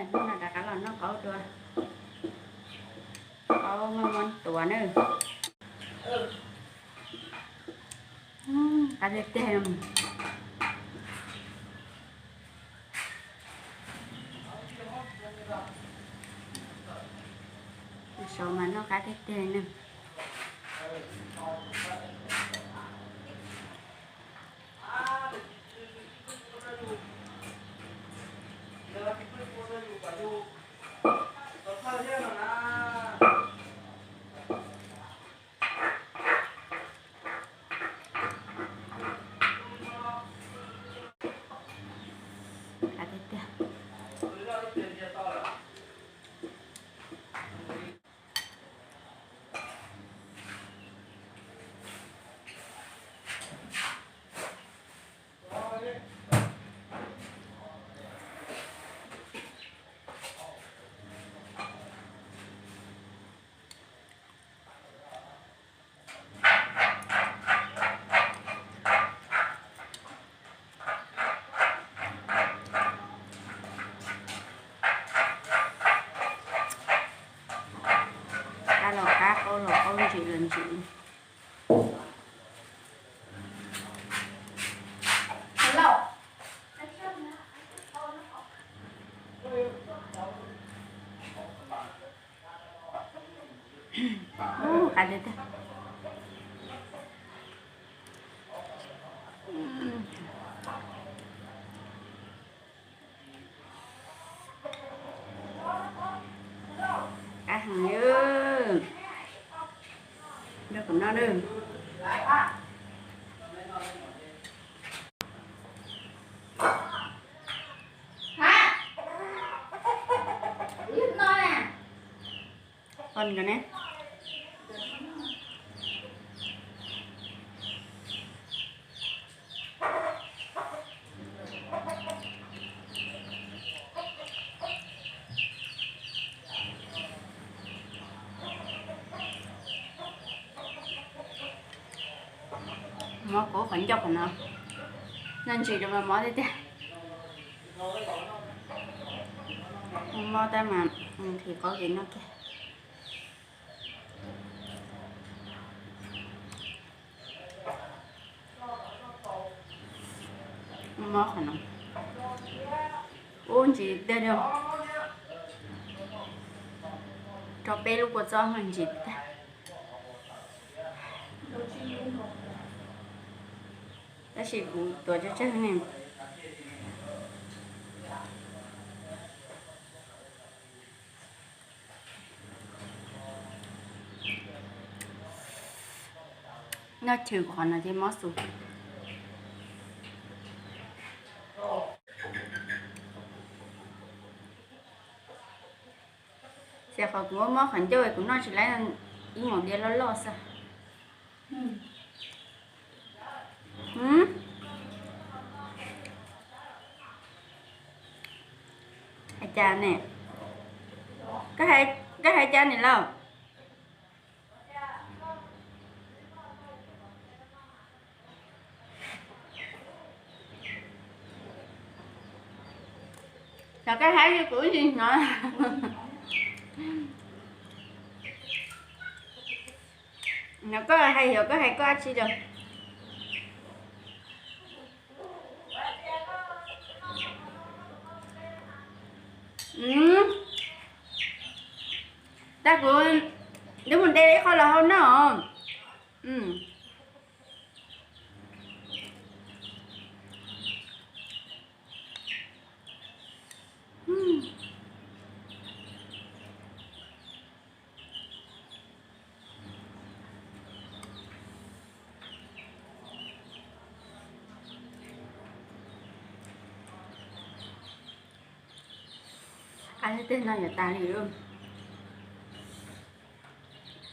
Hnub no rov qab los noj qaub dua, qaub maj maj tuav na. Qab tiag tiag. Saum mas noj qab tiag tiag ne. Qab tiag tiag. Qab los qab, qaub los qaub, ntsim los ntsim. Qab tiag tiag. Qab heev li. Nrog kuv noj na. Ua nkawd ne. Mob kuv qhov ncauj qhov no, noj ntsis rau mas mob tiag tiag. Mob tab mas nqhis qaub ces noj kiag. Mob qhov no. Ub, ntsim tiag tiag. Rau peb lub kua txob no ntsim tiag. Tab sis kuv tuav tsawg tsawg ne. Noj chwv qhov no ces mob xus. Xyov qhov kuv mob qhov ncauj kuv noj tsis laib ib maum diav loj loj xwb. Hais cas ne? Koj hais cas ne lauj? Xyov koj hais li kuv tsis hnov. Xyov koj hais, xyov koj hais koj dab tsi lawm. Tag kuv twb mus de ib qho los hau noj. Qab tiag tiag no yuav tas li.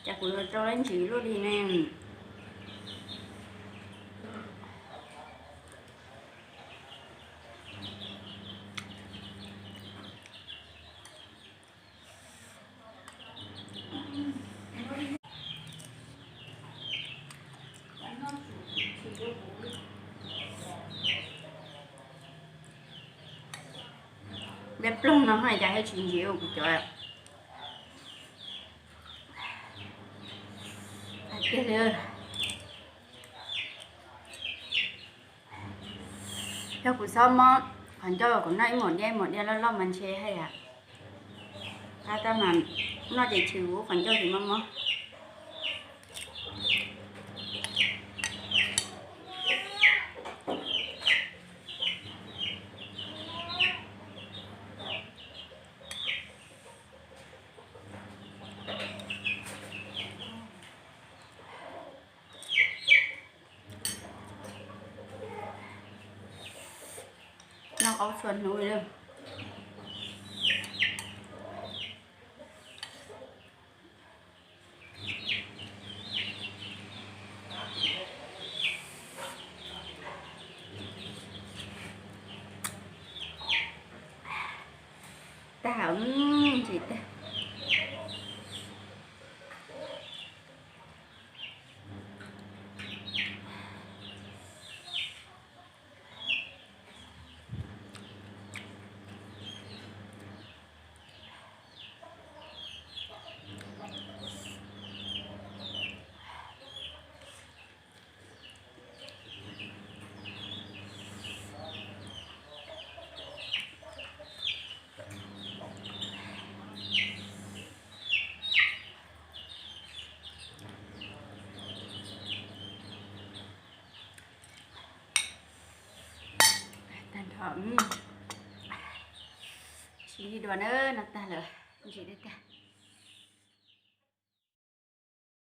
Cas kuv yuav rau lab ntsis luaj li ne. Dab ploog no haj cas thiaj tsis ntsim kuv cov tiag li. Yog kuv txhob mob qhov ncauj, kuv noj ib muam diab ib muam diab loj loj mas ntshe haj yam qab tab mas noj ces tsis ua qhov ncauj tsis mob mob. Noj qaub txhua hnub li. Tag, ntsim tag. Tag nrho, siv li dua na, no tag lawm, ntsim li tag.